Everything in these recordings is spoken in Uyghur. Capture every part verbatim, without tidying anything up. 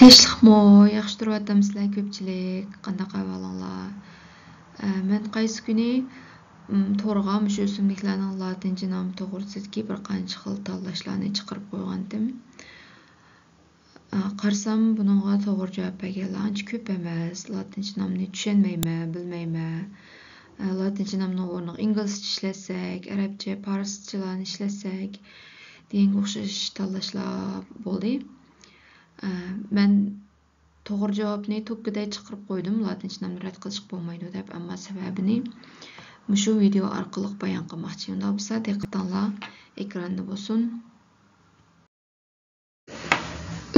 تىنچلىقمۇ؟ ياخشى تۇرۇۋاتامسىلەر كۆپچىلىك؟ قانداق ئەھۋالىڭلار؟ ئە، مەن قايسى كۈنى، ئىم، تورغا مۇشۇ ئۆسۈملۈكلەرنىڭ لاتىنچە نامى توغرىسىدىكى بىر قانچە خىل تاللاشلارنى چىقىرىپ قويغانتىم. ئە، قارىسام، بۇنىڭغا توغرا جاۋاب بەرگەنلەر ئانچە كۆپ ئەمەس. لاتىنچە نامنى چۈشەنمەيمەن، بىلمەيمەن. ئە، لاتىنچە نامنىڭ ئورنىغا ئىنگلىزچە ئىشلەتسەك، ئەرەبچە، پارسچىلارنى ئىشلەتسەك دېگەنگە ئوخشاش تاللاشلار بولدى. ئە، مەن توغرا جاۋابنى توككىدە چىقىرىپ قويدۇم، لاتىنچە نامنى رەت قىلىشقا بولمايدۇ دەپ، ئەمما سەۋەبىنى مۇشۇ ۋىدېئو ئارقىلىق بايان قىلماقچى. ئۇنداق بولسا، دىققىتىڭلار ئېكراندا بولسۇن.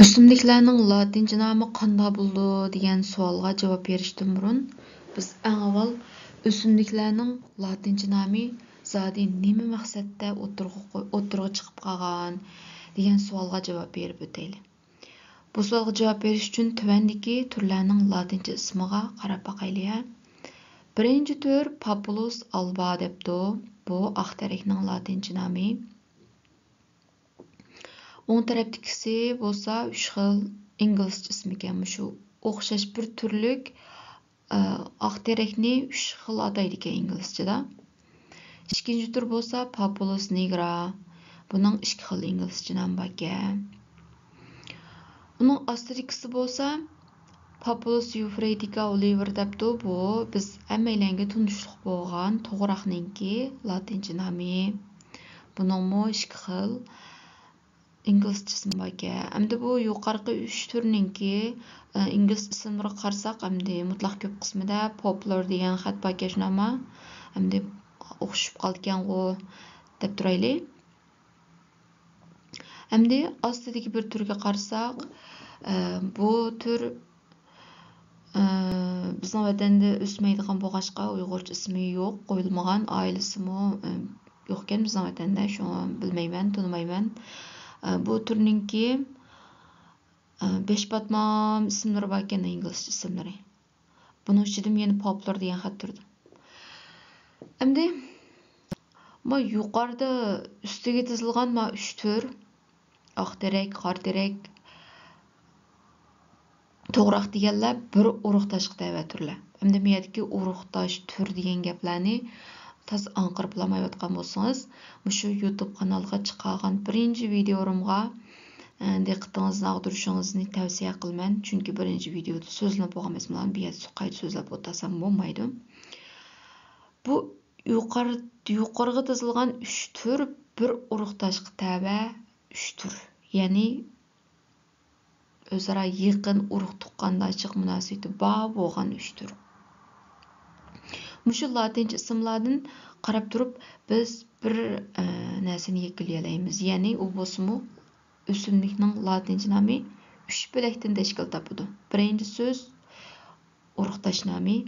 ئۆسۈملۈكلەرنىڭ لاتىنچە نامى قانداق بولىدۇ دېگەن سوئالغا جاۋاب بېرىشتىن بۇرۇن، بىز ئەڭ ئاۋۋال ئۆسۈملۈكلەرنىڭ لاتىنچە نامى زادى نېمە مەقسەتتە ئوتتۇرىغا قوي-، ئوتتۇرىغا چىقىپ قالغان دېگەن سوئالغا جاۋاب بېرىپ ئۆتەيلى. بۇ سوئالغا جاۋاب بېرىش ئۈچۈن تۆۋەندىكى تۈرلەرنىڭ لاتىنچە ئىسمىغا قاراپ باقايلى ھە. بىرىنچى تۈر پاپۇلۇس ئالبا دەپتۇ. بۇ ئاق تېرەكنىڭ لاتىنچە نامى. ئوڭ تەرەپتىكىسى بولسا ئۈچ خىل ئىنگلىزچە ئىسمىكەن. مۇشۇ ئوخشاش بىر تۈرلۈك ئاق تېرەكنى ئۈچ خىل ئاتايدىكەن ئىنگلىزچىدا. ئىككىنچى تۈر بولسا پاپۇلۇس نىگرا. بۇنىڭ ئىككى خىل ئىنگلىزچە نامى باركەن. ئۇنىڭ ئاستىدىكىسى بولسا پاپۇلۇس يۇفرېتىكا ئولىۋېر دەپتۇ. بۇ بىز ھەممەيلەنگە تونۇشلۇق بولغان توغراقنىڭكى لاتىنچە نامى. بۇنىڭمۇ ئىككى خىل ئىنگلىزچە ئىسمى باركەن. ئەمدى بۇ يۇقارقى ئۈچ تۈرنىڭكى، ئە، ئىنگلىز ئىسىملىرىغا قارىساق، ئەمدى مۇتلەق كۆپ قىسمىدا پوپۇلار دېگەن خەت باركەن، شۇنداقمۇ؟ ئەمدى ئوخشىشىپ قالىدىكەنغۇ دەپ تۇرايلى. ئەمدى ئاستىدىكى بىر تۈرگە قارىساق، ئە، بۇ تۈر ئى، بىزنىڭ ۋەتەندە ئۆسمەيدىغان بولغاچقا، ئۇيغۇرچە ئىسمى يوق، قويۇلمىغان، ئائىلىسىمۇ، ئى، يوقكەن بىزنىڭ ۋەتەندە، شۇڭا بىلمەيمەن، تونۇمايمەن. ئى، بۇ تۈرنىڭكى، ئى، بەش پاتمام ئىسىملىرى باركەن، ئىنگلىزچە ئىسىملىرى. بۇنىڭ ئىچىدىمۇ يەنە پاپلار دېگەن خەت تۇرىدۇ. ئەمدى، ما يۇقىرىدا ئۈستىگە تىزىلغان ما ئۈچ تۈر، ئاق تېرەك، قارا تېرەك، توغراق دېگەنلەر بىر ئۇرۇقداشقا تەۋە تۈرلەر. ئەمدى مۇ يەردىكى ئۇرۇقداش تۈر دېگەن گەپلەرنى تازا ئاڭقىرىپ بولالمايۋاتقان بولسىڭىز، مۇشۇ يۇتۇب قانالغا چىقارغان بىرىنچى ۋىدىيولىرىمغا، ئە، دىققىتىڭىزنى ئاغدۇرۇشىڭىزنى تەۋسىيە قىلىمەن. چۈنكى بىرىنچى ۋىدىيودا سۆزلىنىپ بولغان مەزمۇنلارنى بۇ يەردە قايتا سۆزلەپ ئولتۇرسام بولمايدۇ. بۇ يۇقار-، يۇقىرىغا تىزىلغان ئۈچ تۈر بىر ئۇرۇقداشقا تەۋە ئۈچ تۈر. يەنى ئۆزئارا يېقىن ئۇرۇق-تۇغقاندارچىلىق مۇناسىۋىتى بار بولغان ئۈچ تۈر. مۇشۇ لاتىنچە ئىسىملاردىن قاراپ تۇرۇپ، بىز بىر، ئە، نەرسىنى يەكۈنلىيەلەيمىز. يەنى ئۇ بولسىمۇ ئۆسۈملۈكنىڭ لاتىنچە نامى ئۈچ بۆلەكتىن تەشكىل تاپىدۇ. بىرىنچى سۆز، ئۇرۇقداش نامى،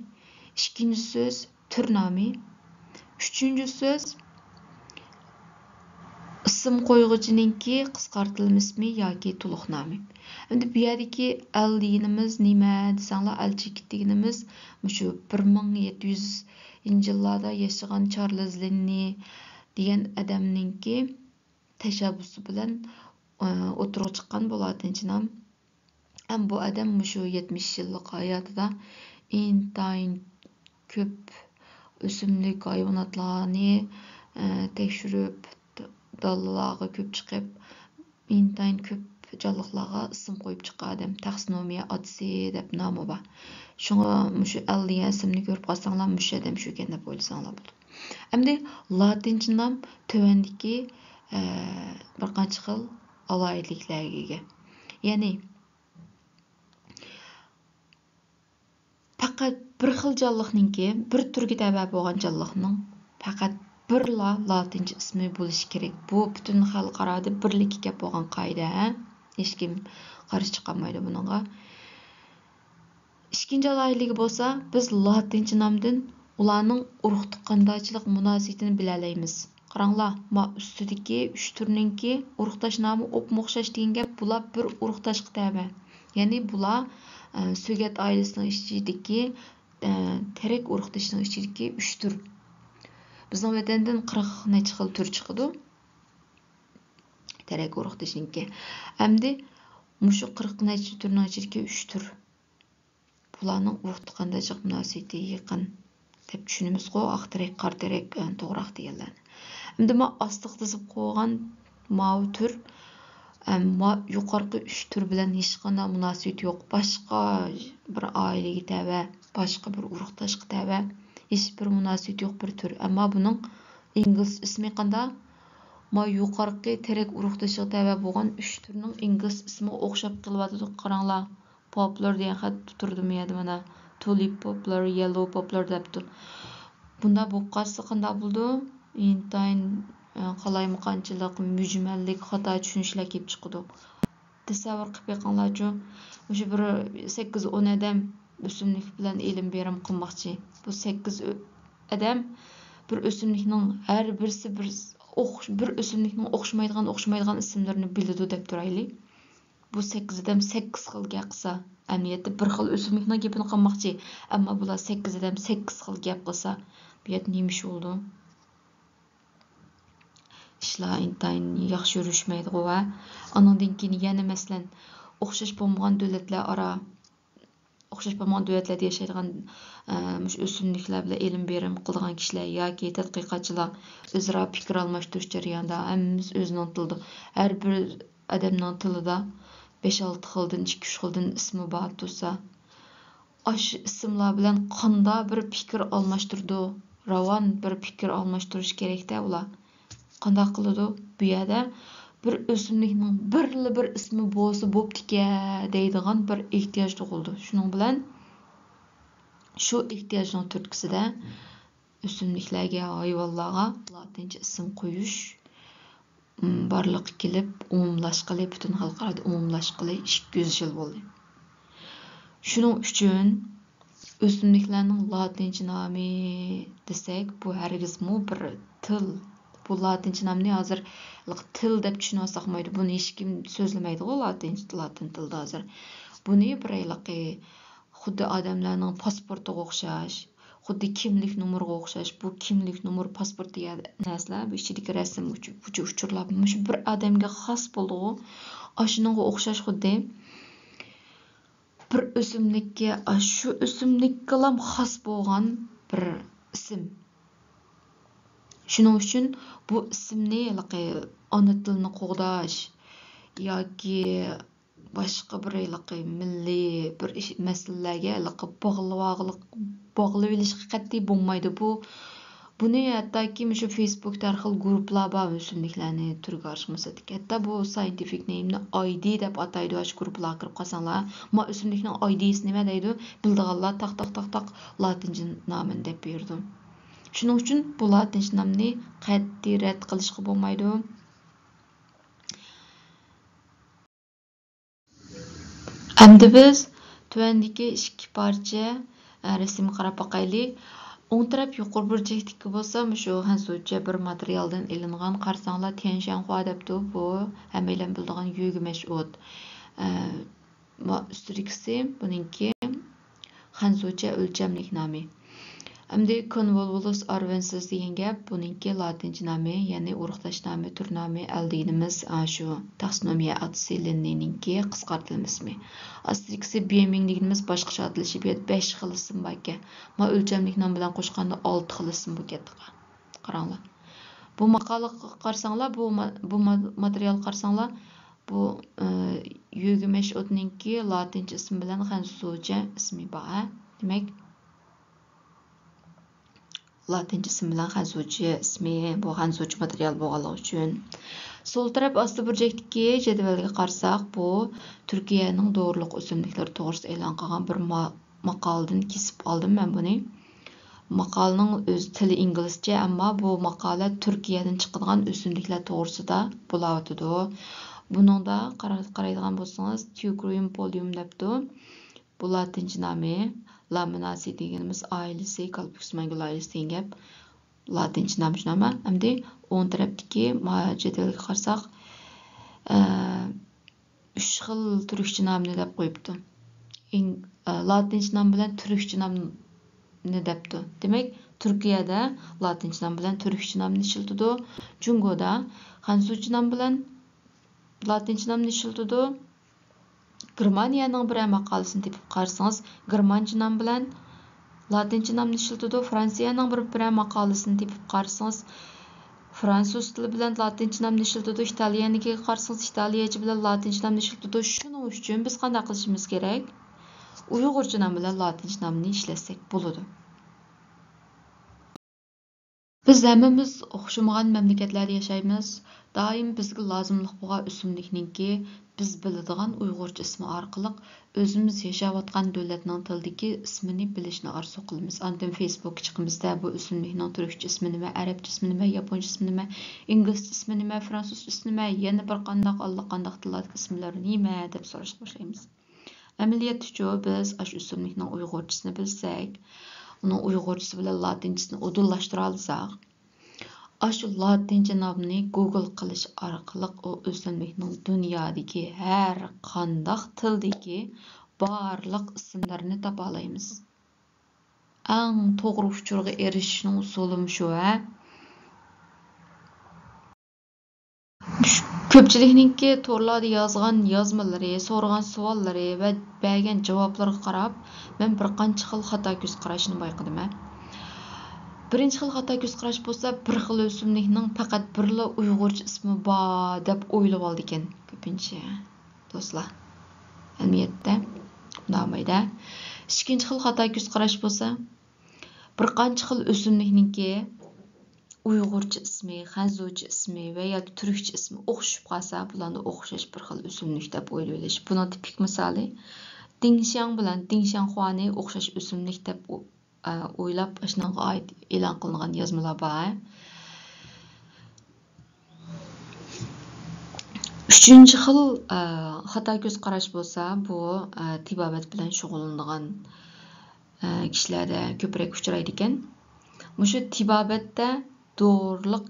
ئىككىنچى سۆز تۈر نامى، ئۈچىنچى سۆز ئىسىم قويغۇچىنىڭكى قىسقارتىلما ئىسمى ياكى تولۇق نامى. ئەمدى بۇ يەردىكى ئەل دېگىنىمىز نېمە دېسەڭلار، ئەل چېكىت دېگىنىمىز مۇشۇ بىر مىڭ يەتتە يۈزىنچى يىللاردا ياشىغان چارلىز لىننى دېگەن ئادەمنىڭكى تەشەببۇسى بىلەن، ئە، ئوتتۇرىغا چىققان بۇ لاتىنچە نام. ھەم بۇ ئادەم مۇشۇ يەتمىش يىللىق ھاياتىدا ئىنتايىن كۆپ ئۆسۈملۈك، ھايۋاناتلارنى، ئە، تەكشۈرۈپ، دالىلارغا كۆپ چىقىپ، ئىنتايىن كۆپ جانلىقلارغا ئىسىم قويۇپ چىققان ئادەم، تاكسونومىيە ئاتىسى دەپ نامى بار. شۇڭا مۇشۇ ئەل دېگەن ئىسىمنى كۆرۈپ قالساڭلار، مۇشۇ ئادەم شۇكەن دەپ ئويلىساڭلار بولىدۇ. ئەمدى لاتىنچە نام تۆۋەندىكى، ئە، بىر قانچە خىل ئالاھىدىلىكلەرگە ئىگە. يەنى، پەقەت بىر خىل جانلىقنىڭكى، بىر تۈرگە تەۋە بولغان جانلىقنىڭ پەقەت بىرلا لاتىنچە ئىسمى بولۇشى كېرەك. بۇ پۈتۈن خەلقئارادا بىرلىككە كەپ بولغان قائىدە، ھە؟ ھېچكىم قارشى چىقالمايدۇ بۇنىڭغا. ئىككىنچى ئالاھىدىلىكى بولسا، بىز لاتىنچە نامدىن ئۇلارنىڭ ئۇرۇق-تۇغقاندارچىلىق مۇناسىۋىتىنى بىلەلەيمىز. قاراڭلار، ما ئۈستىدىكى ئۈچ تۈرنىڭكى ئۇرۇقداش نامى ئوپمۇ ئوخشاش دېگەن گەپ، بۇلار بىر ئۇرۇقداشقا تەۋە. يەنى بۇلار، ئە، سۆگەت ئائىلىسىنىڭ ئىچىدىكى، ئە، تېرەك ئۇرۇقدىشىنىڭ ئىچىدىكى ئۈچ تۈر. بىزنىڭ ۋەتەندىن قىرىق نەچچە خىل تۈر چىقىدۇ. تېرەك ئۇرۇقدىشىنىڭكى. ئەمدى مۇشۇ قىرىق نەچچە تۈرنىڭ ئىچىدىكى ئۈچ تۈر. بۇلارنىڭ ئۇرۇق-تۇغقانداشلىق مۇناسىۋىتى يېقىن دەپ چۈشىنىمىزغۇ، ئاق تېرەك، قارا تېرەك، ئە، توغراق دېگەنلەرنى. ئەمدى ما ئاستىغا تىزىپ قويغان ماۋۇ تۈر، ئەمما يۇقىرىقى ئۈچ تۈر بىلەن ھېچقانداق مۇناسىۋىتى يوق. باشقا بىر ئائىلىگە تەۋە، باشقا بىر ئۇرۇقداشقا تەۋە، ھېچبىر مۇناسىۋىتى يوق بىر تۈر. ئەمما بۇنىڭ ئىنگلىز ئىسمى قانداق؟ ما يۇقىرىقى تېرەك ئۇرۇقدىشىغا تەۋە بولغان ئۈچ تۈرنىڭ ئىنگلىز ئىسمىغا ئوخشاپ قېلىۋاتىدۇ. قاراڭلار، پوپلار دېگەن خەت تۇردىمۇ يەردە مانا، تۇلىپ پوپلار، يەللو پوپلار دەپتۇ. بۇنداق بولۇپ قالسا قانداق بولىدۇ؟ ئىنتايىن، ئە، قالايمىقانچىلىق، مۈجمەللىك، خاتا چۈشىنىشلەر كېلىپ چىقىدۇ. تەسەۋۋۇر قىلىپ بېقىڭلارچۇ، مۇشۇ بىر سەككىز ئون ئادەم ئۆسۈملۈك بىلەن ئېلىم بېرىم قىلماقچى. بۇ سەككىز ئۆ-، ئادەم بىر ئۆسۈملۈكنىڭ ھەر بىرسى بىر ئوخ-، بىر ئۆسۈملۈكنىڭ ئوخشىمايدىغان، ئوخشىمايدىغان ئىسىملىرىنى بىلىدۇ دەپ تۇرايلى. بۇ سەككىز ئادەم سەككىز خىل گەپ قىلسا، ئەمەلىيەتتە بىر خىل ئۆسۈملۈكنىڭ گېپىنى قىلماقچى، ئەمما بۇلار سەككىز ئادەم سەككىز خىل گەپ قىلسا، بۇ يەردە نېمە ئىش بولىدۇ؟ ئىشلار ئىنتايىن ياخشى يۈرۈشمەيدىغۇ ۋە ئانىڭدىن كېيىن يەنە مەسىلەن، ئوخشاش بولمىغان دۆلەتلەر ئارا، ئوخشاش بولمىغان دۆلەتلەردە ياشايدىغان، ئە، مۇشۇ ئۆسۈملۈكلەر بىلەن ئېلىم بېرىم قىلىدىغان كىشىلەر ياكى تەتقىقاتچىلار ئۆزئارا پىكىر ئالماشتۇرۇش جەريانىدا ھەممىمىز ئۆزىنىڭ تىلىدا، ھەر بىر ئادەمنىڭ تىلىدا بەش-ئالتە خىلدىن، ئىككى-ئۈچ خىلدىن ئىسمى بار تۇرسا، ئاشۇ ئىسىملار بىلەن قانداق بىر پىكىر ئالماشتۇرىدۇ؟ راۋان بىر پىكىر ئالماشتۇرۇش كېرەك-دە ئۇلار. قانداق قىلىدۇ؟ بۇ يەردە بىر ئۆسۈملۈكنىڭ بىرلا بىر ئىسمى بولسا بوپتىكەن دەيدىغان بىر ئېھتىياج تۇغۇلىدۇ. شۇنىڭ بىلەن شۇ ئېھتىياجنىڭ تۈرتكىسىدە ئۆسۈملۈكلەرگە، ھايۋانلارغا لاتىنچە ئىسىم قويۇش، م، بارلىققا كېلىپ، ئومۇملاشقىلى، پۈتۈن خەلقئارادا ئومۇملاشقىلى ئىككى يۈز يىل بولدى. شۇنىڭ ئۈچۈن ئۆسۈملۈكلەرنىڭ لاتىنچە نامى دېسەك، بۇ ھەرگىزمۇ بىر تىل، بۇ لاتىنچە نامنى ھازىر تىل دەپ چۈشىنىۋالساق بولمايدۇ. بۇنى ھېچكىم سۆزلىمەيدىغۇ لاتىنچە، لاتىن تىلىدا ھازىر. بۇنى بىر ھېلىقى خۇددى ئادەملەرنىڭ پاسپورتىغا ئوخشاش، خۇددى كىملىك نومۇرىغا ئوخشاش. بۇ كىملىك نومۇر، پاسپورت دېگەن نەرسىلەر، بۇ ئىچىدىكى رەسىم، ئۇچ-، ئۇچۇر-، ئۇچۇرلار مۇشۇ بىر ئادەمگە خاس بولىدىغۇ. ئاشۇنىڭغا ئوخشاش خۇددى بىر ئۆسۈملۈككە، ئاشۇ ئۆسۈملۈككىلا خاس بولغان بىر ئىسىم. شۇنىڭ ئۈچۈن بۇ ئىسىمنى ھېلىقى ئانا تىلنى قوغداش ياكى باشقا بىر ھېلىقى مىللىي بىر ئىش، مەسىلىلەرگە ھېلىقى باغلىۋالغىلىق، باغلىۋېلىشقا قەتئىي بولمايدۇ. بۇ، بۇنى ھەتتاكى مۇشۇ فېيسبۇكتا ھەر خىل گۇرۇپپىلار بار، ئۆسۈملۈكلەرنى تۈرگە ئايرىشمىسا. ھەتتا بۇ سايېنتىفىك نېيمنى ئاي دى دەپ ئاتايدۇ، ئاشۇ گۇرۇپپىلارغا كىرىپ قالساڭلار. ما ئۆسۈملۈكنىڭ ئاي دىسى نېمە دەيدۇ، بىلىدىغانلار تاق، تاق، تاق، تاق، لاتىنچە نامىنى دەپ بېرىدۇ. شۇنىڭ ئۈچۈن بۇ لاتىنچە نامنى قەتئىي رەت قىلىشقا بولمايدۇ. ئەمدى بىز تۆۋەندىكى ئىككى پارچە، ئە، رەسىمگە قاراپ باقايلى. ئوڭ تەرەپ يۇقىرى بۇرجەكتىكى بولسا مۇشۇ خەنزۇچە بىر ماتېرىيالدىن ئېلىنغان. قارىساڭلار، تيەنشەنخۇا دەپتۇ. بۇ ھەممەيلەن بىلىدىغان يۆگىمەش ئوت. ئە، ما-، ئۈستىدىكىسى بۇنىڭكى خەنزۇچە ئۆلچەملىك نامى. ئەمدى كونۋولۋۇلۇس ئارۋېنسىس دېگەن گەپ، بۇنىڭكى لاتىنچە نامى، يەنى ئۇرۇقداش نامى، تۈر نامى، ئەل دېگىنىمىز، ئا، شۇ تاكسونومىيە ئاتىسى لىننېنىڭكى قىسقارتىلما ئىسمى. ئاستىدىكىسى بيېمىڭ دېگىنىمىز باشقىچە ئاتىلىشى، بۇ يەردە بەش خىل ئىسىم باركەن. ما ئۆلچەملىك نام بىلەن قوشقاندا ئالتە خىل ئىسىم بولۇپ كەتتى. قاراڭلار. بۇ ماقالىغا قارىساڭلار، بۇ ما-، بۇ ما-، ماتېرىيالغا قارىساڭلار، بۇ، ئى، يۆگىمەش ئوتنىڭكى لاتىنچە ئىسمى بىلەن خەنزۇچە ئىسمى بار، ھە؟ دېمەك، لاتىنچە ئىسمى بىلەن خەنزۇچە ئىسمى، بۇ خەنزۇچە ماتېرىيال بولغانلىقى ئۈچۈن. سول تەرەپ ئاستى بۇرجەكتىكى جەدۋەلگە قارىساق، بۇ تۈركىيەنىڭ دورىلىق ئۆسۈملۈكلىرى توغرىسىدا ئېلان قىلغان بىر ما-، ماقالىدىن كېسىپ ئالدىم مەن بۇنى. ماقالىنىڭ ئۆز تىلى ئىنگلىزچە، ئەمما بۇ ماقالە تۈركىيەدىن چىقىدىغان ئۆسۈملۈكلەر توغرىسىدا بولاۋاتىدۇ. بۇنىڭدا قارا-، قارايدىغان بولسىڭىز، تيۇكريۇم پوليۇم دەپتۇ. بۇ لاتىنچە نامى، لامىناسى دېگىنىمىز ئائىلىسى، كالپۇكس مەنگۈل ئائىلىسى دېگەن گەپ. لاتىنچە نام شۇ نام. ئەمدى ئوڭ تەرەپتىكى ما-، جەدۋەلگە قارىساق، ئە، ئۈچ خىل تۈركچە نامنى دەپ قويۇپتۇ. ئىن-، ئە، لاتىنچە نام بىلەن تۈركچە نامنى دەپتۇ. دېمەك، تۈركىيەدە لاتىنچە نام بىلەن تۈركچە نامنى ئىشلىتىدۇ. جۇڭگودا خەنزۇچە نام بىلەن لاتىنچە نامنى ئىشلىتىدۇ. گېرمانىيەنىڭ بىرەر ماقالىسىنى تېپىپ قارىسىڭىز، گېرمانچە نام بىلەن لاتىنچە نامنى ئىشلىتىدۇ. فرانسىيەنىڭ بىر، بىرەر ماقالىسىنى تېپىپ قارىسىڭىز، فرانسۇز تىلى بىلەن لاتىنچە نامنى ئىشلىتىدۇ. ئىتالىيەنىڭكىگە قارىسىڭىز، ئىتالىيەچە بىلەن لاتىنچە نامنى ئىشلىتىدۇ. شۇنىڭ ئۈچۈن بىز قانداق قىلىشىمىز كېرەك؟ ئۇيغۇرچە نام بىلەن لاتىنچە نامنى ئىشلەتسەك بولىدۇ. بىز ھەممىمىز ئوخشىمىغان مەملىكەتلەردە ياشايمىز. دائىم بىزگە لازىملىق بولغان ئۆسۈملۈكنىڭكى بىز بىلىدىغان ئۇيغۇرچە ئىسمى ئارقىلىق ئۆزىمىز ياشاۋاتقان دۆلەتنىڭ تىلىدىكى ئىسمىنى بىلىشنى ئارزۇ قىلىمىز. ئاندىن فېيسبۇكقا چىقىمىزدە، بۇ ئۆسۈملۈكنىڭ تۈركچە ئىسمى نېمە، ئەرەبچە ئىسمى نېمە، ياپونچە ئىسمى نېمە، ئىنگلىزچە ئىسمى نېمە، فرانسۇزچە ئىسمى نېمە، يەنە بىر قانداق، ئاللىقانداق تىللاردىكى ئىسىملىرى نېمە دەپ سوراشقا باشلايمىز. ئەمەلىيەتتىچۇ، بىز ئاشۇ ئۆسۈملۈكنىڭ ئۇيغۇرچىسىنى بىلسەك، ئۇنىڭ ئۇيغۇرچىسى بىلەن لاتىنچىسىنى ئۇدۇللاشتۇرالىساق، ئاشۇ لاتىنچە نامنى گوگل قىلىش ئارقىلىق ئۇ ئۆسۈملۈكنىڭ دۇنيادىكى ھەر قانداق تىلدىكى بارلىق ئىسىملىرىنى تاپالايمىز. ئەڭ توغرا ئۇچۇرغا ئېرىشىشنىڭ ئۇسۇلىمۇ شۇ، ھە؟ كۆپچىلىكنىڭكى تورلاردا يازغان يازمىلىرى، سورىغان سوئاللىرى ۋە بەرگەن جاۋابلىرىغا قاراپ، مەن بىر قانچە خىل خاتا كۆز قاراشنى بايقىدىم، ھە. بىرىنچى خىل خاتا كۆز قاراش بولسا، بىر خىل ئۆسۈملۈكنىڭ پەقەت بىرلا ئۇيغۇرچە ئىسمى بار دەپ ئويلىۋالىدىكەن كۆپىنچە دوستلار. ئەمەلىيەتتە ئۇنداق بولمايدۇ. ئىككىنچى خىل خاتا كۆز قاراش بولسا، بىر قانچە خىل ئۆسۈملۈكنىڭكى ئۇيغۇرچە ئىسمى، خەنزۇچە ئىسمى ۋە ياكى تۈركچە ئىسمى ئوخشىشىپ قالسا، بۇلارنى ئوخشاش بىر خىل ئۆسۈملۈك دەپ ئويلىۋېلىش. بۇنىڭ تىپىك مىسالى، دىڭشياڭ بىلەن دىڭشياڭخۇانى ئوخشاش ئۆسۈملۈك دەپ ئو-، ئە، ئويلاپ، ئاشۇنىڭغا ئائىت ئېلان قىلىنغان يازمىلار بار. ئۈچىنچى خىل، ئە، خاتا كۆز قاراش بولسا، بۇ، ئە، تېبابەت بىلەن شۇغۇللىنىدىغان، ئە، كىشىلەردە كۆپرەك ئۇچرايدىكەن. مۇشۇ تېبابەتتە دورىلىق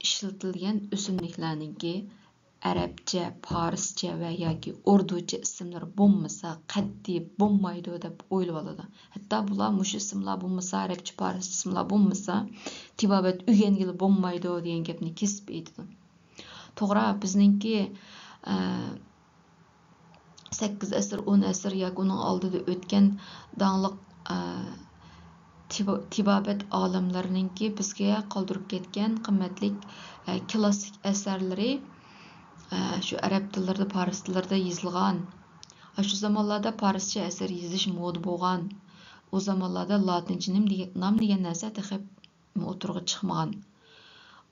ئىشلىتىلگەن ئۆسۈملۈكلەرنىڭكى ئەرەبچە، پارسچە ۋە ياكى ئوردۇچە ئىسىملىرى بولمىسا قەتئىي بولمايدۇ دەپ ئويلىۋالىدۇ. ھەتتا بۇلار مۇشۇ ئىسىملار بولمىسا، ئەرەبچە، پارسچە ئىسىملار بولمىسا، تېبابەت ئۆگەنگىلى بولمايدۇ دېگەن گەپنى كېسىپ ئېيتىدۇ. توغرا، بىزنىڭكى، ئە، سەككىز ئەسىر، ئون ئەسىر ياكى ئۇنىڭ ئالدىدا ئۆتكەن داڭلىق، ئە، تېبا-، تېبابەت ئالىملىرىنىڭكى بىزگە قالدۇرۇپ كەتكەن قىممەتلىك، ئە، كلاسسىك ئەسەرلىرى، ئە، شۇ ئەرەب تىللىرىدا، پارس تىللىرىدا يېزىلغان. ئاشۇ زامانلاردا پارسچە ئەسەر يېزىش مودا بولغان. ئۇ زامانلاردا لاتىنچە نېمە دېگەن، نام دېگەن نەرسە تېخى ئوتتۇرىغا چىقمىغان.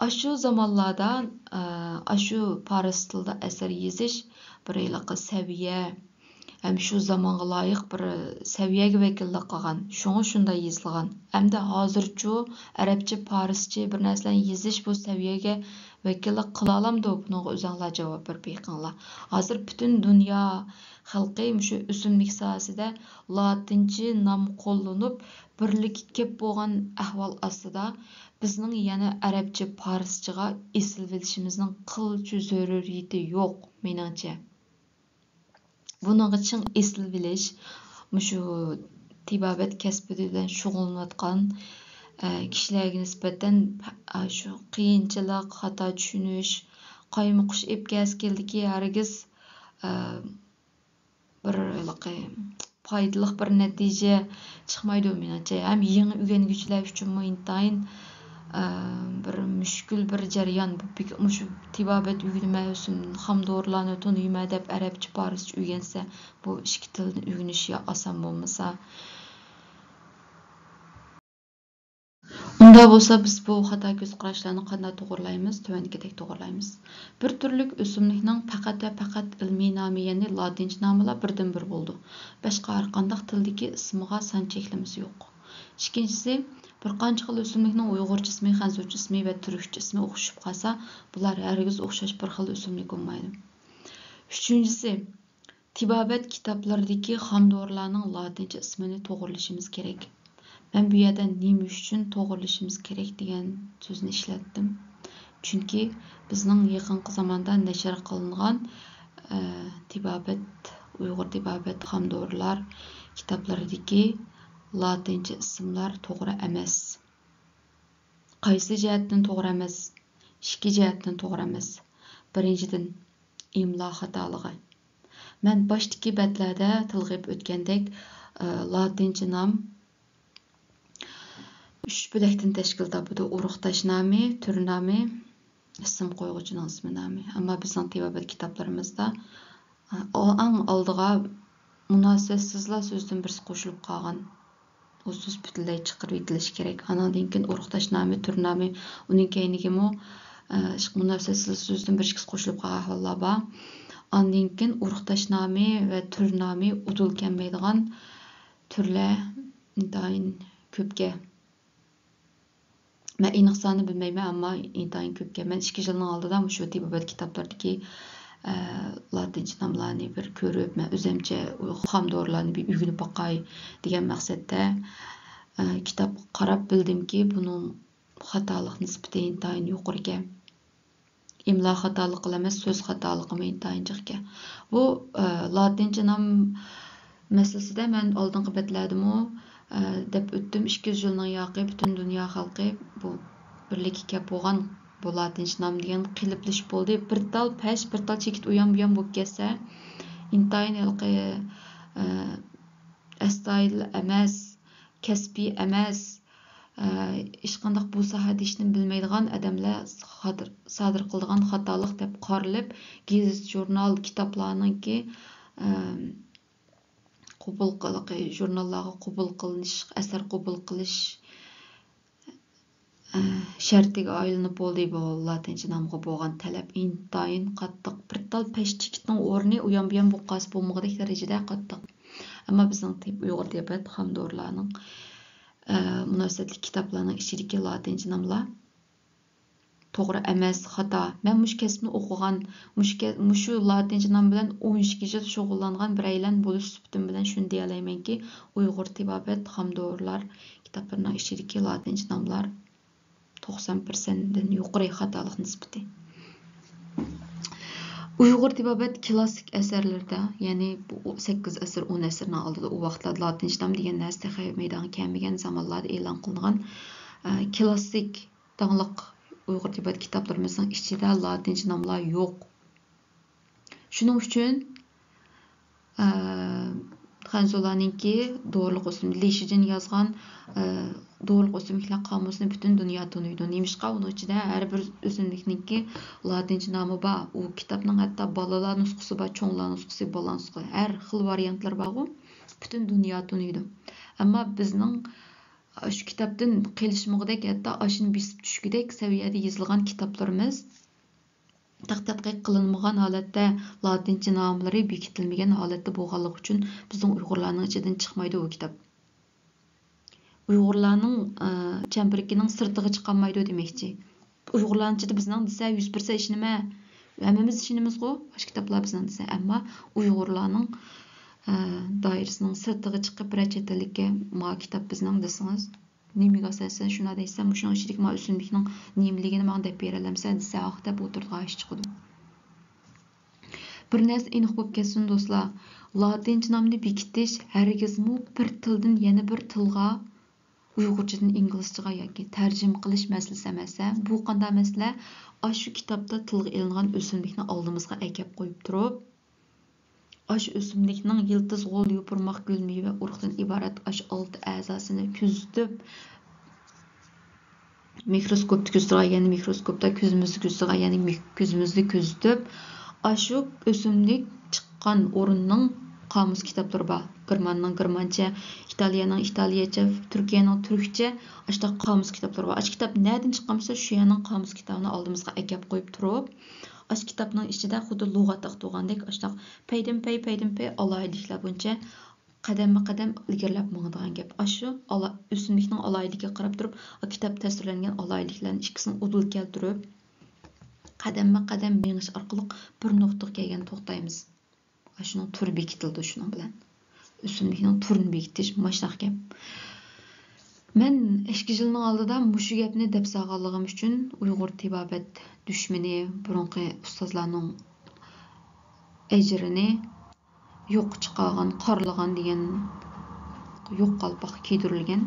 ئاشۇ زامانلاردا، ئە، ئاشۇ پارس تىلىدا ئەسەر يېزىش بىر ھېلىقى سەۋىيە، ھەم شۇ زامانغا لايىق بىر سەۋىيەگە ۋەكىللىك قىلغان. شۇڭا شۇنداق يېزىلغان. ئەمدى ھازىرچۇ ئەرەبچە، پارسچە بىر نەرسىلەرنى يېزىش بۇ سەۋىيەگە ۋەكىللىك قىلالامدۇ؟ بۇنىڭغا ئۆزۈڭلار جاۋاب بېرىپ بېقىڭلار. ھازىر پۈتۈن دۇنيا خەلقى مۇشۇ ئۆسۈملۈك ساھەسىدە لاتىنچە نام قوللىنىپ، بىرلىككە كەپ بولغان ئەھۋال ئاستىدا، بىزنىڭ يەنە ئەرەبچە، پارسچىغا ئېسىلىۋېلىشىمىزنىڭ قىلچە زۆرۈرىيىتى يوق، مېنىڭچە. بۇنىڭغا چىڭ ئېسىلىۋېلىش، مۇشۇ تېبابەت كەسپى بىلەن شۇغۇللىنىۋاتقان، ئە، كىشىلەرگە نىسبەتەن، ئە، شۇ قىيىنچىلىق، خاتا چۈشىنىش، قايمۇقۇش ئېلىپ كەلسە كېلىدىكى، ھەرگىز، ئە، بىر ھېلىقى پايدىلىق بىر نەتىجە چىقمايدۇ، مېنىڭچە. ھەم يېڭى ئۆگەنگۈچىلەر ئۈچۈنمۇ ئىنتايىن، ئە، بىر مۈشكۈل بىر جەريان. بۇ بىك-، مۇشۇ تېبابەت ئۆگىنىمەن، ئۆسۈم، خام دورىلارنى تونۇيمەن دەپ ئەرەبچە، پارسچە ئۆگەنسە، بۇ ئىككى تىلنى ئۆگىنىش يا ئاسان بولمىسا. ئۇنداق بولسا، بىز بۇ خاتا كۆز قاراشلارنى قانداق توغرىلايمىز؟ تۆۋەندىكىدەك توغرىلايمىز. بىر تۈرلۈك ئۆسۈملۈكنىڭ پەقەت ۋە پەقەت ئىلمىي نامى، يەنى لاتىنچە نامىلا بىردىنبىر بولىدۇ. باشقا ھەر قانداق تىلدىكى ئىسمىغا سان چەكلىمىسى يوق. ئىككىنچىسى، بىر قانچە خىل ئۆسۈملۈكنىڭ ئۇيغۇرچە ئىسمى، خەنزۇچە ئىسمى ۋە تۈركچە ئىسمى ئوخشىشىپ قالسا، بۇلار ھەرگىز ئوخشاش بىر خىل ئۆسۈملۈك بولمايدۇ. ئۈچىنچىسى، تېبابەت كىتابلىرىدىكى خام دورىلارنىڭ لاتىنچە ئىسمىنى توغرىلىشىمىز كېرەك. مەن بۇ يەردە نېمە ئۈچۈن توغرىلىشىمىز كېرەك دېگەن سۆزنى ئىشلەتتىم. چۈنكى بىزنىڭ يېقىنقى زاماندا نەشر قىلىنغان، ئە، تېبابەت، ئۇيغۇر تېبابەت خام دورىلار كىتابلىرىدىكى لاتىنچە ئىسىملار توغرا ئەمەس. قايسى جەھەتتىن توغرا ئەمەس؟ ئىككى جەھەتتىن توغرا ئەمەس. بىرىنچىدىن، ئىملا خاتالىقى. مەن باشتىكى بەتلەردە تىلغا ئېلىپ ئۆتكەندەك، ئە، لاتىنچە نام ئۈچ بۆلەكتىن تەشكىل تاپىدۇ: ئۇرۇقداش نامى، تۈر نامى، ئىسىم قويغۇچىنىڭ ئىسمى نامى. ئەمما بىزنىڭ تېبابەت كىتابلىرىمىزدا، ئە، ئەڭ ئالدىغا مۇناسىۋەتسىزلا سۆزدىن بىرسى قوشۇلۇپ قالغان. ئۇ سۆز پۈتۈنلەي چىقىرىۋېتىلىشى كېرەك. ئاناندىن كېيىن ئۇرۇقداش نامى، تۈر نامى، ئۇنىڭ كەينىگىمۇ، ئە، مۇناسىۋەتسىز سۆزدىن بىر ئىككىسى قوشۇلۇپ قالغان ئەھۋاللار بار. ئاندىن كېيىن ئۇرۇقداش نامى ۋە تۈر نامى ئۇدۇل كەلمەيدىغان تۈرلەر ئىنتايىن كۆپكەن. مەن ئېنىق سانىنى بىلمەيمەن، ئەمما ئىنتايىن كۆپكەن. مەن ئىككى يىلنىڭ ئالدىدا مۇشۇ تېبابەت كىتابلىرىدىكى، ئە، لاتىنچە ناملارنى بىر كۆرۈپ، مەن ئۆزۈمچە خام دورىلارنى بىر ئۆگىنىپ باقاي دېگەن مەقسەتتە، ئە، كىتابقا قاراپ بىلدىمكى، بۇنىڭ خاتالىق نىسبىتى ئىنتايىن يۇقىرىكەن. ئىملا خاتالىقىلا ئەمەس، سۆز خاتالىقىمۇ ئىنتايىن جىقكەن. بۇ، ئە، لاتىنچە نام مەسىلىسىدە مەن ئالدىنقى بەتلەردىمۇ، ئە، دەپ ئۆتتۈم، ئىككى يۈز يىلنىڭ ياقى پۈتۈن دۇنيا خەلقى بۇ بىرلىككە كەپ بولغان بۇ لاتىنچە نام دېگەن قېلىپلىشىپ بولدى. بىر تال پەش، بىر تال چېكىت ئۇيان بۇيان بولۇپ كەتسە، ئىنتايىن ھېلىقى، ئە، ئەستايىدىل ئەمەس، كەسپىي ئەمەس، ئە، ھېچقانداق بۇ ساھەدە ھېچنېمە بىلمەيدىغان ئادەملەر سادىر، سادىر قىلىدىغان خاتالىق دەپ قارىلىپ، گېزىت، ژۇرنال، كىتابلارنىڭكى، ئە، قوبۇل قىل-، ژۇرناللارغا قوبۇل قىلىنىش، ئەسەر قوبۇل قىلىش، ئە، شەرتىگە ئايلىنىپ بولدى بۇ لاتىنچە نامغا بولغان تەلەپ ئىنتايىن قاتتىق. بىر تال پەش چېكىتنىڭ ئورنى ئۇيان بۇيان بولۇپ قالسا بولمىغۇدەك دەرىجىدە قاتتىق. ئەمما بىزنىڭ تېب-، ئۇيغۇر تېبابەت خام دورىلارنىڭ، ئە، مۇناسىۋەتلىك كىتابلارنىڭ ئىچىدىكى لاتىنچە ناملار توغرا ئەمەس، خاتا. مەن مۇشۇ كەسىپنى ئوقۇغان، مۇشۇ كە-، مۇشۇ لاتىنچە نام بىلەن ئون ئىككى يىل شۇغۇللانغان بىرەيلەن بولۇش سۈپىتىم بىلەن شۇنى دېيەلەيمەنكى، ئۇيغۇر تېبابەت خام دورىلار كىتابلىرىنىڭ ئىچىدىكى لاتىنچە ناملار توقسان پىرسەنتتىن يۇقىرى خاتالىق نىسبىتى. ئۇيغۇر تېبابەت كلاسسىك ئەسەرلىرىدە، يەنى بۇ سەككىز ئەسىر، ئون ئەسىرنىڭ ئالدىدا، ئۇ ۋاقىتلاردا لاتىنچە نام دېگەن نەرسە تېخى مەيدانغا كەلمىگەن زامانلاردا ئېلان قىلىنغان، ئە، كلاسسىك داڭلىق ئۇيغۇر تېبابەت كىتابلىرىمىزنىڭ ئىچىدە لاتىنچە ناملار يوق. شۇنىڭ ئۈچۈن، ئە، خەنزۇلارنىڭكى دورىلىق ئۆسۈملۈك، لى شىجىن يازغان، ئە، دورىلىق ئۆسۈملۈكلەر قامۇسىنى پۈتۈن دۇنيا تونۇيدۇ. نېمىشقا؟ ئۇنىڭ ئىچىدە ھەر بىر ئۆسۈملۈكنىڭكى لاتىنچە نامى بار. ئۇ كىتابنىڭ ھەتتا بالىلار نۇسخىسى بار، چوڭلار نۇسخىسى، بالا نۇسخىسى، ھەر خىل ۋارىيانتلىرى بارغۇ. پۈتۈن دۇنيا تونۇيدۇ. ئەمما بىزنىڭ شۇ كىتابتىن قېلىشمىغۇدەك، ھەتتا ئاشۇنى بېسىپ چۈشكۈدەك سەۋىيەدە يېزىلغان كىتابلىرىمىز تەتقىق قىلىنمىغان ھالەتتە، لاتىنچە ناملىرى بېكىتىلمىگەن ھالەتتە بولغانلىقى ئۈچۈن بىزنىڭ ئۇيغۇرلارنىڭ ئىچىدىن چىقمايدۇ ئۇ كىتاب. ئۇيغۇرلارنىڭ، ئە، چەمبىرىكىنىڭ سىرتىغا چىقالمايدۇ دېمەكچى. ئۇيغۇرلارنىڭ ئىچىدە بىزنىڭ دېسە يۈز پىرسەنت ئىشىنىمەن. ھەممىمىز ئىشىنىمىزغۇ، ئاشۇ كىتابلار بىزنىڭ دېسە. ئەمما ئۇيغۇرلارنىڭ، ئە، دائىرىسىنىڭ سىرتىغا چىقىپ، بىرەر چەت ئەللىككە ما كىتاب بىزنىڭ دېسىڭىز، نېمىگە ئاساسەن شۇنداق دەيسەن؟ مۇشۇنىڭ ئىچىدىكى ما ئۆسۈملۈكنىڭ نېمىلىكىنى ماڭا دەپ بېرەلەمسەن دېسە، ئاھ دەپ ئولتۇرىدىغان ئىش چىقىدۇ. بىر نەرسە ئېنىق بولۇپ كەتسۇن، دوستلار. لاتىنچە نامنى بېكىتىش ھەرگىزمۇ بىر تىلدىن يەنە بىر تىلغا، ئۇيغۇرچىدىن ئىنگلىزچىغا ياكى تەرجىمە قىلىش مەسىلىسى ئەمەس. بۇ قانداق مەسىلە؟ ئاشۇ كىتابتا تىلغا ئېلىنغان ئۆسۈملۈكنى ئالدىمىزغا ئەكەپ قويۇپ تۇرۇپ، ئاشۇ ئۆسۈملۈكنىڭ يىلتىز غول يوپۇرماق گۈل مېۋە ئۇرۇقتىن ئىبارەت ئاشۇ ئالتە ئەزاسىنى كۆزىتىپ، مىكروسكوپتا كۆزىتىدىغان، يەنى مىكروسكوپتا كۆزىمىزدە كۆزىتىدىغان، يەنى مىك-، كۆزىمىزدە كۆزىتىپ، ئاشۇ ئۆسۈملۈك چىققان ئورۇننىڭ قامۇس كىتابلىرى بار. گېرماننىڭ گېرمانچە، ئىتالىيەنىڭ ئىتالىيەچە، تۈركىيەنىڭ تۈركچە، ئاشۇنداق قامۇس كىتابلىرى بار. ئاشۇ كىتاب نەدىن چىققان بولسا، شۇ يەرنىڭ قامۇس كىتابىنى ئالدىمىزغا ئەكەپ قويۇپ تۇرۇپ، ئاشۇ كىتابنىڭ ئىچىدە خۇددى لۇغەت ئوقۇتىدىغاندەك ئاشۇنداق پەيدىنپەي، پەيدىنپەي ئالاھىدىلىكلەر بويىچە قەدەممۇ قەدەم ئىلگىرىلەپ ماڭىدىغان گەپ. ئاشۇ ئالا-، ئۆسۈملۈكنىڭ ئالاھىدىلىكىگە قاراپ تۇرۇپ، ئا، كىتاب تەسۋىرلەنگەن ئالاھىدىلىكلەرنى ئىككىسىنى ئۇدۇل كەلتۈرۈپ، قەدەممۇ قەدەم مېڭىش ئارقىلىق بىر نۇقتىغا كەلگەندە توختايمىز. ئاشۇنىڭ تۈرى بېكىتىلىدۇ شۇنىڭ بىلەن. ئۆسۈملۈكنىڭ تۈرىنى بېكىتىش ماشۇنداق گەپ. مەن ئىككى يىلنىڭ ئالدىدا مۇشۇ گەپنى دەپ سالغانلىقىم ئۈچۈن ئۇيغۇر تېبابەت دۈشمىنى، بۇرۇنقى ئۇستازلارنىڭ ئەجرىنى يوققا چىقارغان، قارىلىغان دېگەن يوق قالپاق كىيدۈرۈلگەن.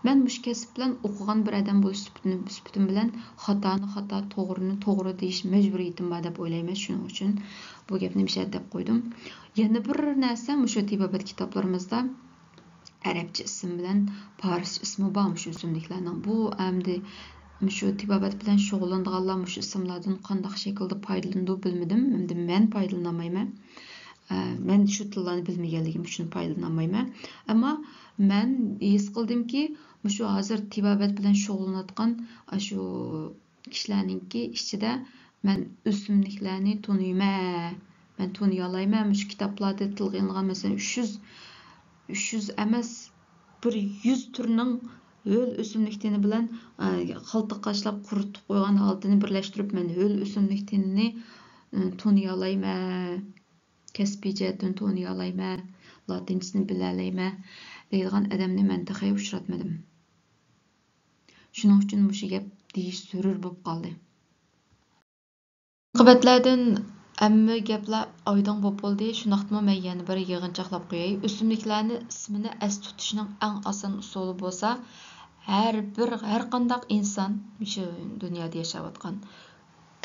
مەن مۇشۇ كەسىپ بىلەن ئوقۇغان بىر ئادەم بولۇش سۈپىتىم، سۈپىتىم بىلەن خاتانى خاتا، توغرىنى توغرا دېيىش مەجبۇرىيىتىم بار دەپ ئويلايمەن. شۇنىڭ ئۈچۈن بۇ گەپنى مۇشۇ يەردە دەپ قويدۇم. يەنە بىر نەرسە، مۇشۇ تېبابەت كىتابلىرىمىزدا ئەرەبچە ئىسىم بىلەن پارسچە ئىسمى بار مۇشۇ ئۆسۈملۈكلەرنىڭ. بۇ ئەمدى مۇشۇ تېبابەت بىلەن شۇغۇللىنىدىغانلار مۇشۇ ئىسىملاردىن قانداق شەكىلدە پايدىلىنىدۇ بىلمىدىم. ئەمدى مەن پايدىلىنالمايمەن. ئە، مەن شۇ تىللارنى بىلمىگەنلىكىم ئۈچۈن پايدىلىنالمايمەن. ئەمما مەن ھېس قىلدىمكى، مۇشۇ ھازىر تېبابەت بىلەن شۇغۇللىنىۋاتقان ئاشۇ كىشىلەرنىڭكى ئىچىدە مەن ئۆسۈملۈكلەرنى تونۇيمەن، مەن تونۇيالايمەن. مۇشۇ كىتابلاردا تىلغا ئېلىنغان، مەسىلەن، ئۈچ يۈز، ئۈچ يۈز ئەمەس، بىر يۈز تۈرنىڭ ھۆل ئۆسۈملۈك تېنى بىلەن، ئە، قالتىس قاچىلاپ قۇرۇتۇپ قويغان ھالىتىنى بىرلەشتۈرۈپ، مەن ھۆل ئۆسۈملۈك تېنىنى، ئە، تونۇيالايمەن، كەسپىي جەھەتتىن تونۇيالايمەن، لاتىنچىسىنى بىلەلەيمەن دەيدىغان ئادەمنى مەن تېخى ئۇچراتمىدىم. شۇنىڭ ئۈچۈن مۇشۇ گەپ دېيىش زۆرۈر بولۇپ قالدى. ئاقىۋەتلەردىن ھەممە گەپلەر ئايدىڭ بولۇپ بولدى. شۇنداقتىمۇ مەن يەنە بىر يىغىنچاقلاپ قوياي. ئۆسۈملۈكلەرنى ئىسمىنى ئەستە تۇتۇشنىڭ ئەڭ ئاسان ئۇسۇلى بولسا، ھەر بىر، ھەر قانداق ئىنسان، مۇشۇ دۇنيادا ياشاۋاتقان،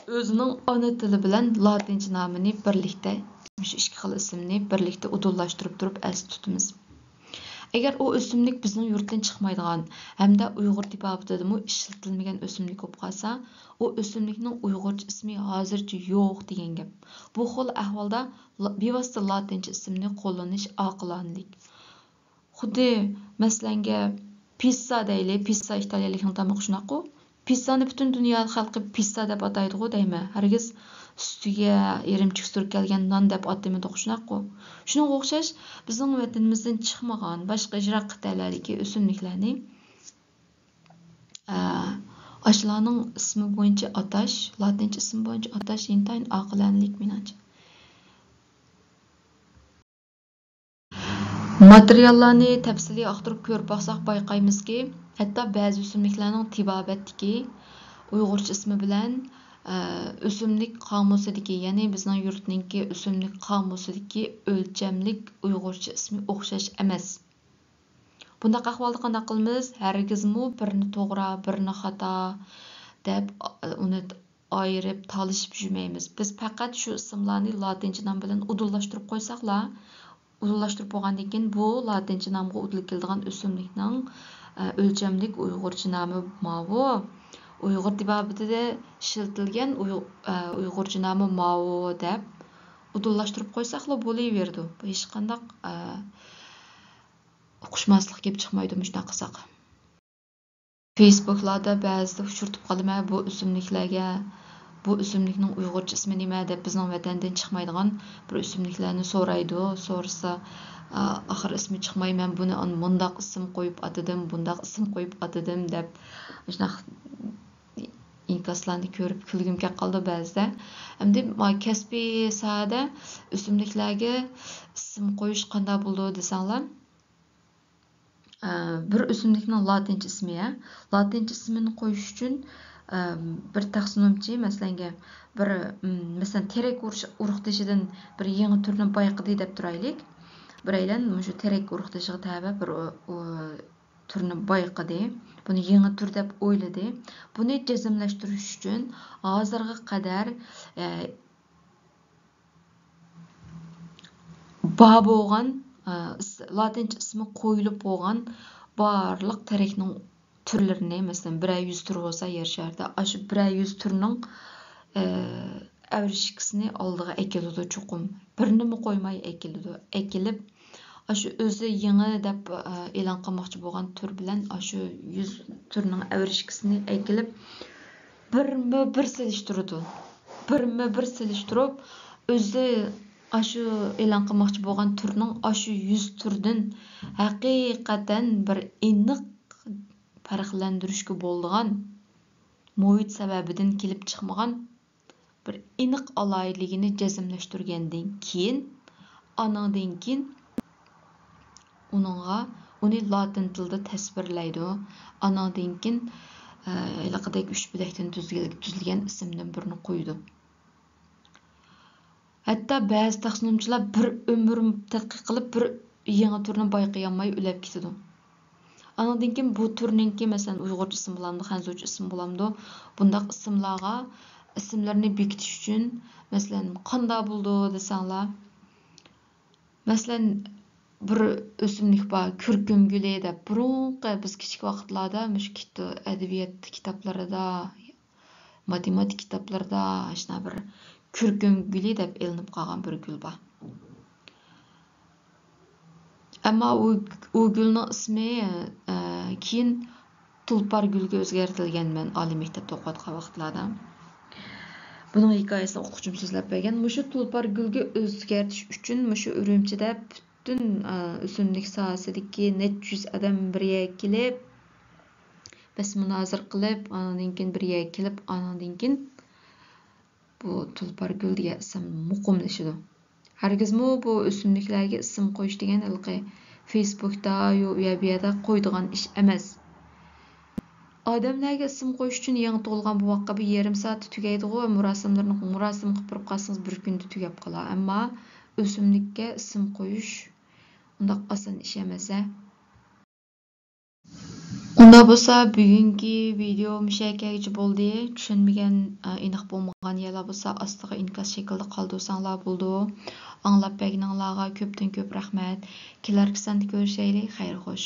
ئۆزىنىڭ ئانا تىلى بىلەن لاتىنچە نامىنى بىرلىكتە، مۇشۇ ئىككى خىل ئىسىمنى بىرلىكتە ئۇدۇللاشتۇرۇپ تۇرۇپ ئەستە تۇتىمىز. ئەگەر ئۇ ئۆسۈملۈك بىزنىڭ يۇرتتىن چىقمايدىغان ھەمدە ئۇيغۇر تېبابىتىدىمۇ ئىشلىتىلمىگەن ئۆسۈملۈك بولۇپ قالسا، ئۇ ئۆسۈملۈكنىڭ ئۇيغۇرچە ئىسمى ھازىرچە يوق دېگەن گەپ. بۇ خىل ئەھۋالدا لا-، بىۋاسىتە لاتىنچە ئىسىمنى قوللىنىش ئاقىلانىلىك. خۇددى مەسىلەنگە، پىسسا دەيلى، پىسسا ئىتالىيەلىكنىڭ تامىقى شۇنداققۇ؟ پىسسانى پۈتۈن دۇنيا خەلقى پىسسا دەپ ئاتايدىغۇ دەيمەن. ھەرگىز ئۈستىگە ئىرىمچىك سۈركەلگەن نان دەپ ئاتىمىدۇق، شۇنداققۇ؟ شۇنىڭغا ئوخشاش، بىزنىڭ ۋەتىنىمىزدىن چىقمىغان باشقا يىراق قىتئەلەردىكى ئۆسۈملۈكلەرنى، ئە، ئاشۇلارنىڭ ئىسمى بويىچە ئاتاش، لاتىنچە ئىسمى بويىچە ئاتاش ئىنتايىن ئاقىلانىلىك مېنىڭچە. ماتېرىياللارنى تەپسىلىي ئاختۇرۇپ كۆرۈپ باقساق بايقايمىزكى، ھەتتا بەزى ئۆسۈملۈكلەرنىڭ تېبابەتتىكى ئۇيغۇرچە ئىسمى بىلەن، ئە، ئۆسۈملۈك قامۇسىدىكى، يەنى بىزنىڭ يۇرتنىڭكى ئۆسۈملۈك قامۇسىدىكى ئۆلچەملىك ئۇيغۇرچە ئىسمى ئوخشاش ئەمەس. بۇنداق ئەھۋالدا قانداق قىلىمىز؟ ھەرگىزمۇ بىرنى توغرا، بىرنى خاتا دەپ، ئۇنى ئايرىپ، تالىشىپ يۈرمەيمىز. بىز پەقەت شۇ ئىسىملارنى لاتىنچە نام بىلەن ئۇدۇللاشتۇرۇپ قويساقلا، ئۇدۇللاشتۇرۇپ بولغاندىن كېيىن، بۇ لاتىنچە نامغا ئۇدۇل كېلىدىغان ئۆسۈملۈكنىڭ، ئە، ئۆلچەملىك ئۇيغۇرچە نامى ماۋۇ، ئۇيغۇر تېبابىتىدە ئىشلىتىلگەن ئۇيغۇ-، ئە، ئۇيغۇرچە نامى ماۋۇ دەپ ئۇدۇللاشتۇرۇپ قويساقلا بولۇۋېرىدۇ. بۇ ھېچقانداق، ئە، ئۇقۇشماسلىق كېلىپ چىقمايدۇ مۇشۇنداق قىلساق. فېيسبۇكلاردا بەزىدە ئۇچرىتىپ قالىمەن بۇ ئۆسۈملۈكلەرگە، بۇ ئۆسۈملۈكنىڭ ئۇيغۇرچە ئىسمى نېمە دەپ بىزنىڭ ۋەتەندىن چىقمايدىغان بىر ئۆسۈملۈكلەرنى سورايدۇ. سورىسا، ئا، ئاخىر ئىسمى چىقماي، مەن بۇنى ئان-، مۇنداق ئىسىم قويۇپ ئاتىدىم، بۇنداق ئىسىم قويۇپ ئاتىدىم دەپ، شۇنداق ئىنكاسلارنى كۆرۈپ كۈلگۈم كېلىپ قالىدۇ بەزىدە. ئەمدى ما-، كەسپىي ساھەدە ئۆسۈملۈكلەرگە ئىسىم قويۇش قانداق بولىدۇ دېسەڭلار، ئە، بىر ئۆسۈملۈكنىڭ لاتىنچە ئىسمى، ھە، لاتىنچە ئىسمىنى قويۇش ئۈچۈن، ئە، بىر تاكسونومچى، مەسىلەنگە، بىر، م، مەسىلەن، تېرەك ئۇرۇش-، ئۇرۇقدىشىدىن بىر يېڭى تۈرنى بايقىدى دەپ تۇرايلىك. بىرەيلەن مۇشۇ تېرەك ئۇرۇقدىشىغا تەۋە بىر ئۇ-، ئۇ-، تۈرنى بايقىدى. بۇنى يېڭى تۈر دەپ ئويلىدى. بۇنى جەزملەشتۈرۈش ئۈچۈن ھازىرغا قەدەر، ئە، بار بولغان، ئە، ئىس-، لاتىنچە ئىسمى قويۇلۇپ بولغان بارلىق تېرەكنىڭ تۈرلىرىنى، مەسىلەن، بىرەر يۈز تۈر بولسا يەر شارىدا، ئاشۇ بىرەر يۈز تۈرنىڭ، ئە، ئەۋرىشكىسىنى ئالدىغا ئەكېلىدۇ چوقۇم. بىرنىمۇ قويماي ئەكېلىدۇ. ئەكېلىپ، ئاشۇ ئۆزى يېڭى دەپ، ئە، ئېلان قىلماقچى بولغان تۈر بىلەن ئاشۇ يۈز تۈرنىڭ ئەۋرىشكىسىنى ئەكېلىپ، بىرمۇ بىر سېلىشتۇرىدۇ. بىرمۇ بىر سېلىشتۇرۇپ، ئۆزى ئاشۇ ئېلان قىلماقچى بولغان تۈرنىڭ ئاشۇ يۈز تۈردىن ھەقىقەتەن بىر ئېنىق پەرقلەندۈرۈشكە بولىدىغان، مۇھىت سەۋەبىدىن كېلىپ چىقمىغان بىر ئېنىق ئالاھىدىلىكىنى جەزملەشتۈرگەندىن كېيىن، ئانىڭدىن كېيىن ئۇنىڭغا، ئۇنى لاتىن تىلىدا تەسۋىرلەيدۇ. ئانىڭدىن كېيىن، ئە، ھېلىقىدەك ئۈچ بۆلەكتىن تۈزۈل-، تۈزۈلگەن ئىسىمدىن بىرنى قويىدۇ. ھەتتا بەزى تاكسونومچىلار بىر ئۆمۈر تەتقىق قىلىپ، بىر يېڭى تۈرنى بايقىيالماي ئۆلۈپ كېتىدۇ. ئانىڭدىن كېيىن بۇ تۈرنىڭكى، مەسىلەن، ئۇيغۇرچە ئىسىم بولامدۇ، خەنزۇچە ئىسىم بولامدۇ، بۇنداق ئىسىملارغا، ئىسىملىرىنى بېكىتىش ئۈچۈن، مەسىلەن، قانداق بولىدۇ دېسەڭلار، مەسىلەن، بىر ئۆسۈملۈك بار، كۈركۈم گۈلى دەپ، بۇرۇنقى بىز كىچىك ۋاقىتلاردا مۇشۇ كىت-، ئەدەبىيات كىتابلىرىدا، ماتېماتىكا كىتابلىرىدا شۇنداق بىر كۈركۈم گۈلى دەپ ئېلىنىپ قالغان بىر گۈل بار. ئەمما ئۇ، ئۇ گۈلنىڭ ئىسمى، ئە، كېيىن تۇلپار گۈلگە ئۆزگەرتىلگەن، مەن ئالىي مەكتەپتە ئوقۇۋاتقان ۋاقىتلاردا. بۇنىڭ ھېكايىسىنى ئوقۇغۇچىم سۆزلەپ بەرگەن. مۇشۇ تۇلپار گۈلگە ئۆزگەرتىش ئۈچۈن مۇشۇ ئۈرۈمچىدە پۈتۈن، ئە، ئۆسۈملۈك ساھەسىدىكى نەچچە يۈز ئادەم بىر يەرگە كېلىپ، بەس مۇنازىرە قىلىپ، ئانىڭدىن كېيىن بىر يەرگە كېلىپ، ئانىڭدىن كېيىن بۇ تۇلپار گۈل دېگەن ئىسىم مۇقىملىشىدۇ. ھەرگىزمۇ بۇ ئۆسۈملۈكلەرگە ئىسىم قويۇش دېگەن ھېلىقى فېيسبۇكتا يو-، يا بۇ يەردە قويىدىغان ئىش ئەمەس. ئادەملەرگە ئىسىم قويۇش ئۈچۈن يېڭى تۇغۇلغان بوۋاققا بىر يېرىم سائەتتە تۈگەيدىغۇ، مۇراسىملىرىنى، مۇراسىم قىلىپ بېرىپ قالسىڭىز، بىر كۈندە تۈگەپ قالار. ئەمما ئۆسۈملۈككە ئىسىم قويۇش ئۇنداق ئاسان ئىش ئەمەس ھە. ئۇنداق بولسا، بۈگۈنكى ۋىدېئو مۇشۇ يەرگىچە بولدى. چۈشەنمىگەن، ئېنىق بولمىغان يەرلەر بولسا، ئاستىغا ئىنكاس شەكلىدە قالدۇرساڭلار بولىدۇ. ئاڭلاپ بەرگىنىڭلارغا كۆپتىن كۆپ رەھمەت. كېلەركى ساندا كۆرۈشەيلى. خەير خوش.